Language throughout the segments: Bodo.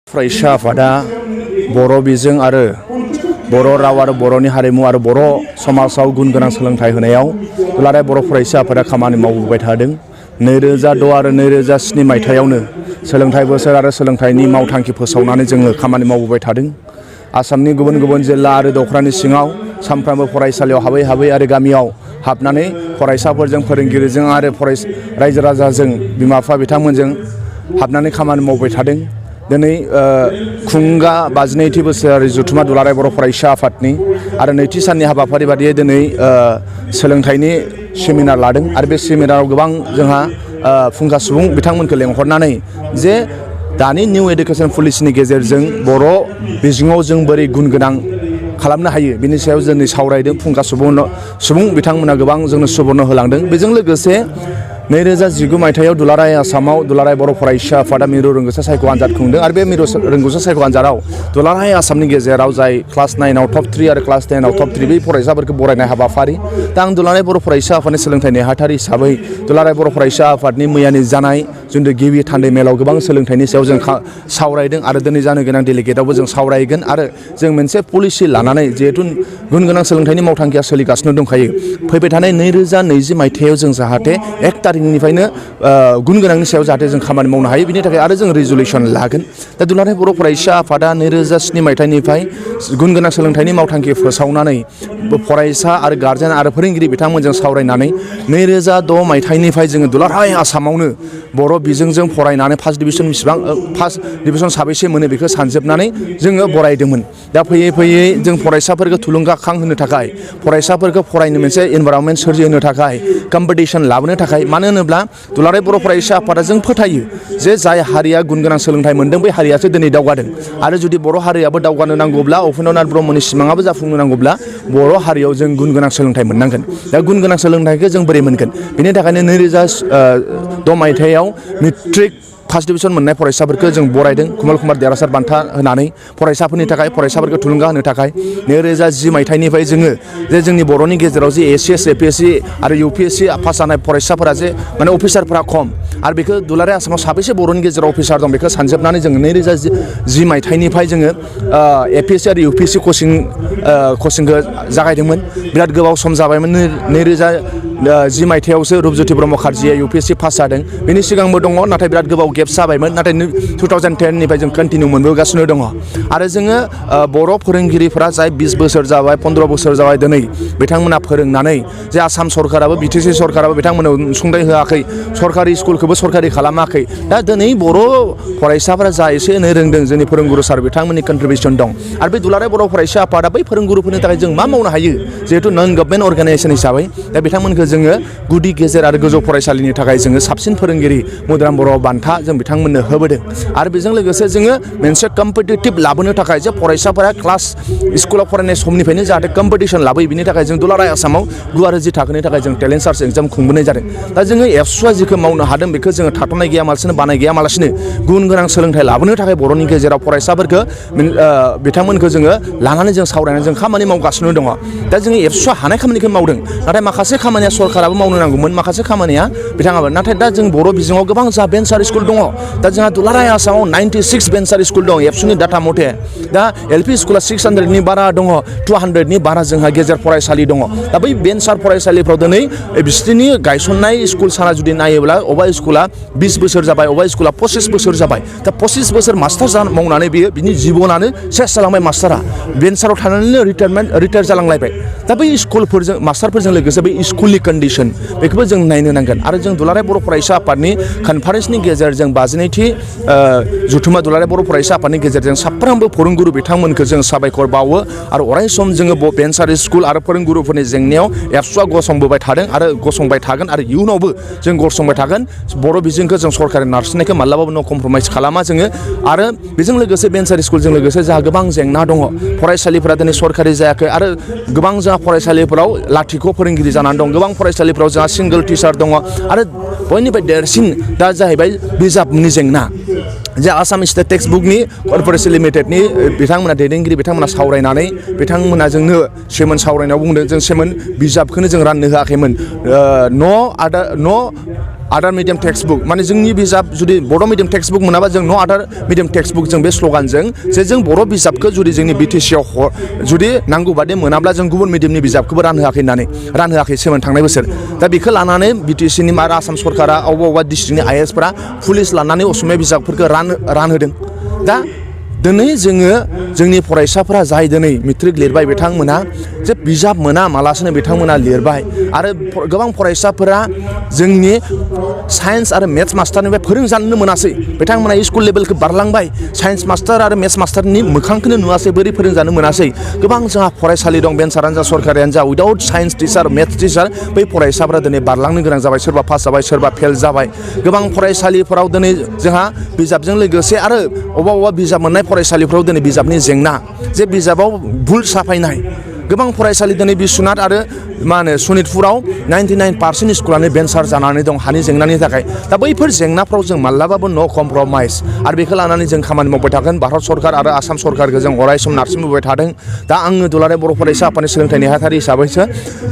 फरायसा आफादा बर' बिजों आरो बर' राव आरो बर'नि हारिमु आरो बर' समाजाव गुन गोनां सोलोंथाइ होनायाव दुलाराय बर' फरायसा आफादा खामानि मावबोबाय थादों। 2006 आरो 2007 मायथाइयावनो सोलोंथाइ बोसोर आरो सोलोंथाइनि मावथांखि फोसावनानै जोङो खामानि मावबोबाय थादों। आसामनि गुबुन गुबुन जिल्ला आरो दख्रानि सिङाव सानफ्रोमबो फरायसालियाव हाबै आरो गामियाव हाबनानै फरायसाफोरजों फोरोंगिरिजों आरो रायजो राजाजों बिमा बिफा बिथांमोनजों हाबनानै खामानि मावबाय थादों। दिनै खुंगा 52थि बोसोरारि जथुम्मा दुलाराय बर' फरायसा आफादनि आरो नैथि साननि हाबाफारि बादियै दिनै सोलोंथाइनि सेमिनार लादों आरो बे सेमिनाराव गोबां जोंहा फुंखा सुबुं बिथांमोनखौ लेंहरनानै जे दानि निउ एडुकेसन पलिसिनि गेजेरजों बर' बिजोङाव जों बोरै गुन गोनां खालामनो हायो बिनि सायाव जोंनि सावरायदों। फुंखा सुबुं बिथांमोना गोबां जोंनो सुबुरन होलांदों। बेजों लोगोसे 2019 मायथाइयाव दुलाराय आसामाव दुलाराय बर' फरायसा आफादा मिरु रोंगौसा सायख' आनजाद खुंदों आरो बे मिरु रोंगौसा सायख' आनजादाव दुलाराय आसामनि गेजेराव जाय क्लास 9 आव टप 3 आरो क्लास 10 आव टप 3 बै फरायसाफोरखौ बरायनाय हाबाफारि। दा आं दुलाराय बर' फरायसा आफादनि सोलोंथाइ नेहाथारि हिसाबै दुलाराय बर' फरायसा आफादनि मैयानि जानाय जोंनि गिबि थान्दै मेलाव गोबां सोलोंथाइनि सायाव जों सावरायदों आरो दिनै जानो गोनां डेलिगेटआवबो जों सावरायगोन आरो जों मोनसे पलिसि लानानै जिहेथु गुन गोनां सोलोंथाइनि मावथांखिया सोलिगासिनो दंखायो। फैबाय थानाय 2020 मायथाइयाव जों जाहाथे 1 तारिखनिफ्रायनो गुन गोनांनि सायाव जाहाथे जों खामानि मावनो हायो बिनि थाखाय आरो जों रिजुलेसन लागोन। दा दुलाराय बर' फरायसा आफादा 2007 मायथाइनिफ्राय गुन गोनां सोलोंथाइनि मावथांखि फोसावनानै फरायसा आरो गार्जेन आरो फोरोंगिरि बिथांमोनजों सावरायनानै 2006 मायथाइनिफ्राय जोङो दुलाराय आसामावनो बर' बिजोंजों फरायनानै फार्स्ट डिभिजन साबेसे मोनो बेखौ सानजोबनानै जोङो बरायदोंमोन। दा फैयै जों फरायसाफोरखौ थुलुंगाखां होनो थाखाय फरायसाफोरखौ फरायनो मोनसे इनभाइरनमेन्ट सोरजिहोनो थाखाय कम्पिटिसन लाबोनो थाखाय मानो होनोब्ला दुलाराय बर' फरायसा आफादा जों फोथायो जे जाय हारिया गुन गोनां सोलोंथाइ मोनदों बै हारियासो दिनै दावगादों आरो जुदि बर' हारियाबो दावगानो नांगौब्ला उपेन्द्रनाथ ब्रह्मनि सिमाङाबो जाफुंनो नांगौब्ला बर' हारियाव जों गुन गोनां सोलोंथाइ मोननांगोन। दा गुन गोनां सोलोंथाइखौ जों बोरै मोनगोन बेनि थाखायनो 2006 मायथाइयाव मेट्रिक फार्स्ट डिभिजन मोननाय फरायसाफोरखौ जों बरायदों कमल कुमार देरहासार बान्था होनानै फरायसाफोरनि थाखाय फरायसाफोरखौ थुलुंगा होनो थाखाय। 2010 मायथाइनिफ्राय जोङो जे जोंनि बर'नि गेजेराव जे ACS APSC आरो UPSC पास जानाय फरायसाफोरा जे माने अफिसारफोरा खम आरो बेखौ दुलाराय आसामाव साबेसे बर'नि गेजेराव अफिसार दं बेखौ सानजोबनानै जोङो 2010 मायथाइनिफ्राय जोङो APSC आरो UPSC कचिंखौ जागायदोंमोन। बिराद गोबाव सम जाबायमोन। 2010 मायथाइयावसो रुपज्योति ब्रह्म कार्जिया UPSC पास जादों। बेनि सिगांबो दङ नाथाय बिराद गोबाव गेप जाबायमोन। नाथाय 2010 निफ्राय जों कन्टिनिउ मोनबोगासिनो दङ आरो जोङो बर' फोरोंगिरिफोरा जाय 20 बोसोर जाबाय 15 बोसोर जाबाय दिनै बिथांमोना फोरोंनानै जे आसाम सरकाराबो BTC सरकाराबो बिथांमोननो अनसुंथाइ होआखै, सरकारि स्कुलखौबो सरकारि खालामाखै। दा दिनै बर' फरायसाफोरा जा एसे एनै रोंदों जोंनि फोरोंगुरु सार बिथांमोननि कन्ट्रिबिउसन दं आरो बे दुलाराय बर' फरायसा आफादा बै फोरोंगुरुफोरनि थाखाय जों मा मावनो हायो जिहेथु नन गभर्नमेन्ट अर्गानाइजेसन हिसाबै दा बिथांमोनखौ जोङो गुदि गेजेर आरो गोजौ फरायसालिनि थाखाय जोङो साबसिन फोरोंगिरि मदाराम बर' बान्था जों बिथांमोननो होबोदों आरो बेजों लोगोसे जोङो मोनसे कम्पिटिटिभ लाबोनो थाखाय जे फरायसाफोरा क्लास स्कुलाव फरायनाय समनिफ्रायनो जाहाथे कम्पिटिसन लाबोयो बिनि थाखाय जों दुलाराय आसामाव 2 आरो 10 थाखोनि थाखाय जों टेलेन्ट सार्च एग्जाम खुंबोनाय जादों। दा जोङो एबसुआ जिखौ मावनो हादों बेखौ जोङो थाथ'नाय गैयामालासिनो बानाय गैयामालासिनो गुन गोनां सोलोंथाइ लाबोनो थाखाय बर'नि गेजेराव फरायसाफोरखौ बिथांमोनखौ जोङो लानानै जों सावरायनानै जों खामानि मावगासिनो दङ। दा जोङो एबसुआ हानाय खामानिखौ मावदों नाथाय माखासे खामानिया सरकाराबो मावनो नांगौमोन, माखासे खामानिया बिथाङाबो। नाथाय दा जों बर' बिजोङाव गोबां जा भेन्सार स्कुल दङ। दा जोंहा दुलाराय आसामाव 96 भेन्सार स्कुल दं एबसुनि डाटा मथे। दा LP स्कुला 600नि बारा दङ, 200नि बारा जोंहा गेजेर फरायसालि दङ। दा बै भेन्सार फरायसालिफ्राव दिनै बिसोरनि गायसननाय स्कुल साना जुदि नायोब्ला अबेबा स्कुला 20 बोसोर जाबाय, अबेबा स्कुला 25 बोसोर जाबाय। दा 25 बोसोर मास्टार मावनानै बिनि जिबनानो सेस जालांबाय मास्टारा। भेन्साराव थानानैनो रिटायार जालांलायबाय। दा बै स्कुलफोरजों मास्टारफोरजों लोगोसे बै स्कुलनि कन्डिसन बेखौबो जों नायनो नांगोन आरो जों दुलाराय बर' फरायसा आफादनि कनफारेन्सनि गेजेरजों 52थि जथुम्मा दुलाराय बर' फरायसा आफादनि गेजेरजों साफ्रोमबो फोरोंगुरु बिथांमोनखौ जों साबायखर बावो आरो अराय सम जोङो भेन्सार स्कुल आरो फोरोंगुरुफोरनि जेंनायाव एबसुआ गसंबोबाय थादों आरो गसंबाय थागोन आरो इयुनावबो जों गसंबाय थागोन। बर' बिजोंखौ जों सरकारि नारसिननायखौ माब्लाबाबो न' कमप्रमाइस खालामा जोङो आरो बेजों लोगोसे भेन्सार स्कुलजों लोगोसे जोंहा गोबां जेंना दङ। फरायसालिफोरा दिनै सरकारि जायाखै आरो गोबां जोंहा फरायसालिफोराव लाथिख' फोरोंगिरि जानानै दं। गोबां फरायसालिफोराव जोंहा सिंगोल टिचार दङ आरो बयनिफ्राय देरसिन दा जाहैबाय बिजाबनि जेंना। जे आसाम स्टेट टेक्सट बुकनि कर्प'रेसन लिमिटेडनि बिथांमोना दैदेनगिरि बिथांमोना सावरायनानै बिथांमोना जोंनो सेमोन सावरायनायाव बुंदों जों सेमोन बिजाबखौनो जों राननो होआखैमोन। आदार मिडियाम टेक्स्ट बुक माने जोंनि बिजाब जुदि बर' मिडियाम टेक्स्ट बुक मोनाबा जों नो आदार मिडियाम टेक्स्ट बुक जों बे स्ल'गानजों जे जों बर' बिजाबखौ जुदि जोंनि बिटिसिआव जुदि नांगौ बादि मोनाब्ला जों गुबुन मिडियामनि बिजाबखौबो रानहोआखैसोमोन थांनाय बोसोर दा बेखौ लानानै बिटिसिनि आरो आसाम सरकारा अबेबा डिस्ट्रिक्टनि आइएसफोरा पुलिस लानानै असमिया बिजाबफोरखौ रानहोदों दा दिनै जोङो जोंनि फरायसाफोरा जाय दिनै मेट्रिक लिरबाय बिथांमोना जे बिजाब मोना मालासोनो बिथांमोना लिरबाय आरो गोबां फरायसाफोरा जोंनि साइन्स आरो मेथ्स मास्टारनिफ्राय फोरोंजानो मोनासै बिथांमोना स्कुल लेभेलखौ बारलांबाय साइन्स मास्टार आरो मेथ्स मास्टारनि मोखांखौनो नुवासै बोरै फोरोंजानो मोनासै गोबां जोंहा फरायसालि दं भेन्सारानो जा सरकारियानो जा without science teacher maths teacher बै फरायसाफोरा दिनै बारलांनो गोनां जाबाय सोरबा पास जाबाय सोरबा फेल जाबाय गोबां फरायसालिफोराव दिनै जोंहा बिजाबजों लोगोसे आरो अबेबा बिजाब मोननाय फरायसालिफ्राव दिनै बिजाबनि जेंना जे बिजाबाव भुल साफायनाय गोबां फरायसालि दिनै बिश्वनाथ आरो मा होनो सनितपुराव 99% स्कुलानो भेन्सार जानानै दं हानि जेंनानि थाखाय दा बैफोर जेंनाफ्राव जों माब्लाबाबो नो कमप्रमाइज आरो बेखौ लानानै जों खामानि मावबाय थागोन भारत सरकार आरो आसाम सरकारखौ जों अरायसम नारसिनबोबाय थादों दा आङो दुलाराय बर' फरायसा आफादनि सोलोंथाइ नेहाथारि हिसाबैसो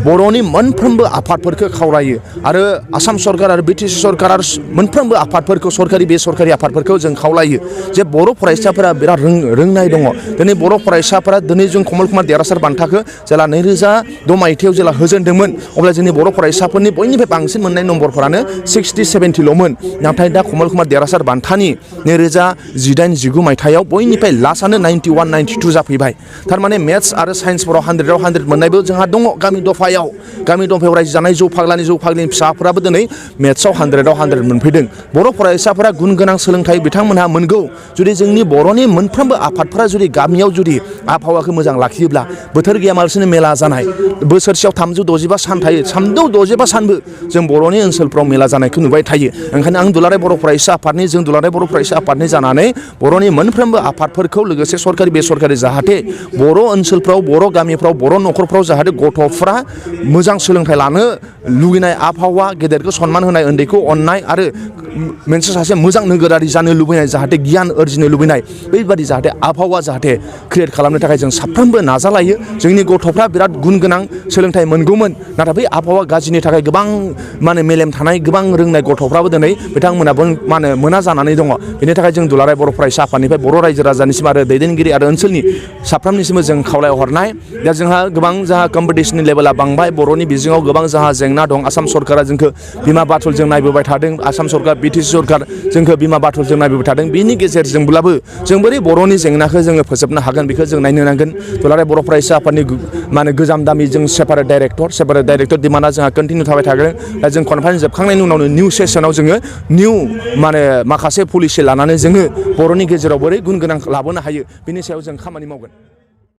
बर'नि मोनफ्रोमबो आफादफोरखौ खावलायो आरो आसाम सरकार आरो बिटिसि सरकार आरो मोनफ्रोमबो आफादफोरखौ सरकारि बेसरकारि आफादफोरखौ जों खावलायो जे बर' फरायसाफोरा बिराद रोंनाय दङ दिनै बर' फरायसाफोरा दिनै जों कमल कुमार देरहासार बान्थाखौ जेला 2006 मायथाइयाव जेला होजेनदोंमोन अब्ला जोंनि बर' फरायसाफोरनि बयनिफ्राय बांसिन मोननाय नम्बरफोरानो 60-70ल'मोन नाथाय दा कमल कुमार देरहासार बान्थानि 2018-19 मायथाइयाव बयनिफ्राय लास्टआनो 91-92 जाफैबाय थारमाने मेथ्स आरो साइन्सफोराव 100आव 100 मोननायबो जोंहा दङ गामि दफायाव रायजो जानाय जौ फाग्लिनि फिसाफोराबो दिनै मेथ्सआव 100आव 100 मोनफैदों बर' फरायसाफोरा गुन गोनां सोलोंथाइ बिथांमोनहा मोनगौ जुदि जोंनि बर'नि मोनफ्रोमबो आफादफोरा जुदि गामियाव जुदि आबहावाखौ मोजां लाखियोब्ला बोथोर गैयामालासिनो मेला जानाय बोसोरसेयाव 365 सान थायो 365 सानबो जों बर'नि ओनसोलफ्राव मेला जानायखौ नुबाय थायो ओंखायनो आं दुलाराय बर' फरायसा आफादनि जों दुलाराय बर' फरायसा आफादनि जानानै बर'नि मोनफ्रोमबो आफादफोरखौ लोगोसे सरकारि बेसरकारि जाहाथे बर' ओनसोलफ्राव बर' गामिफ्राव बर' न'खरफ्राव जाहाथे गथ'फ्रा मोजां सोलोंथाइ लानो लुगैनाय आबहावा गेदेरखौ सनमान होनाय उन्दैखौ अननाय आरो मोनसे सासे मोजां नोगोरारि जानो लुबैनाय जाहाथे गियान आरजिनो लुबैनाय बेबादि जाहाथे आबहावा जाहाथे क्रियेट खालामनो थाखाय जों साफ्रोमबो नाजालायो जोंनि गथ'फ्रा बिराद गुन गोनां सोलोंथाइ मोनगौमोन नाथाय बै आबहावा गाज्रिनि थाखाय गोबां माने मेलेम थानाय गोबां रोंनाय गथ'फ्राबो दिनै बिथांमोनाबो माने मोना जानानै दङ बेनि थाखाय जों दुलाराय बर' फरायसा आफादनिफ्राय बर' रायजो राजानिसिम आरो दैदेनगिरि आरो ओनसोलनि साफ्रोमनिसिमबो जों खावलायहरनाय दा जोंहा गोबां जोंहा कम्पिटिसननि लेभेला बांबाय बर'नि बिजोङाव गोबां जोंहा जेंना दं आसाम सरकारा जोंखौ बिमा बाथुलजों नायबोबाय थादों आसाम सरकार बिटिसि सरकार जोंखौ बिमा बाथुलजों नायबोबाय थादों बिनि गेजेरजोंब्लाबो जों बोरै बर'नि जेंनाखौ जोङो फोजोबनो हागोन बेखौ जों नायनो नांगोन दुलाराय बर' फरायसा आफादनि माने गोजाम दामि जों सेपारेट डाइरेक्टर डिमान्डआ जोंहा कन्टिनिउ थाबाय थागोन दा जों कनफारेन्स जोबखांनायनि उनावनो निउ सेसनाव जोङो निउ माने माखासे पलिसि लानानै जोङो बर'नि गेजेराव बोरै गुन गोनां लाबोनो हायो बेनि सायाव जों खामानि मावगोन